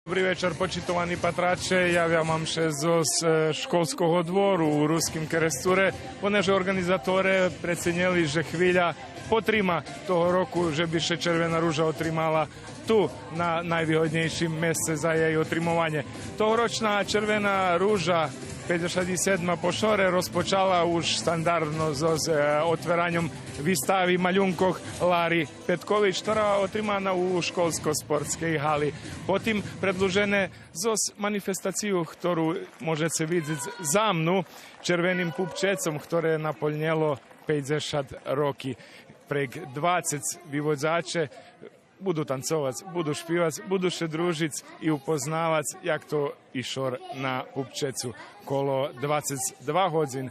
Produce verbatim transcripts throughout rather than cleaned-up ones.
Добри вечар, почитовани патраче. Явям вам ше зоз, е, школского двору у Руским Керестуре, понеже орґанизаторе преценєли же хвиля потрима того року же би ше Червена ружа отримала ту на найвигоднєйшим месце за єй отримованє. Тогорочна Червена ружа, пейдзешат седма по шоре, розпочала уж стандардно зоз, е, отвераньом вистави малюнкох Лари Петкович, котра отримана у школско-спортскей гали. Потим предлужене зоз манифестацию, котру можеце видзиц за мну, Червеним пупчецом, котре наполнєло пейдзешат роки. Преґ двацец виводзаче буду танцовац, буду шпивац, буду ше дружиц и упознавац як то и шор на пупчецу. Коло двацец два годзин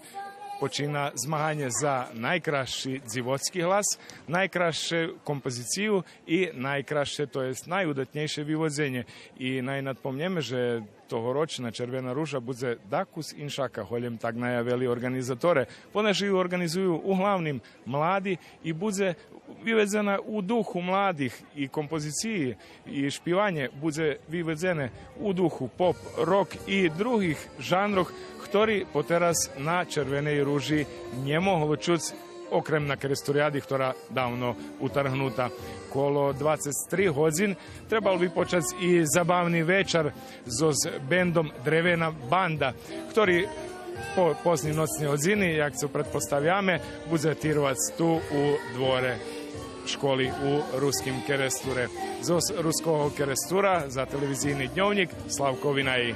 почина змаганє за найкрасши дзивоцки глас, найкрасшу композицию и найкрасше, то єст найудатнєйше виводзенє. И най надпомнєме же тогорочна Червена ружа будзе дакус иншака, голєм так наявели орґанизаторе, понеже ю орґанизую углавним млади и будзе виведзена у духу младих и композициї и шпиванє будзе виведзене у духу поп, рок и других жанрох, хтори потераз на Червеней ружи нє могло чуц, окрем на Керестуряди, хтора давно утаргнута. Коло двацец три годзин требал би почац и забавни вечар зоз бендом Древена банда, хтори по позни ноцни годзини, як цо предпоставяме, будзе тировац ту у дворе школи у Руским Керестуре. Зоз Руского Керестура за телевизийни Дньовнїк Славко Винай.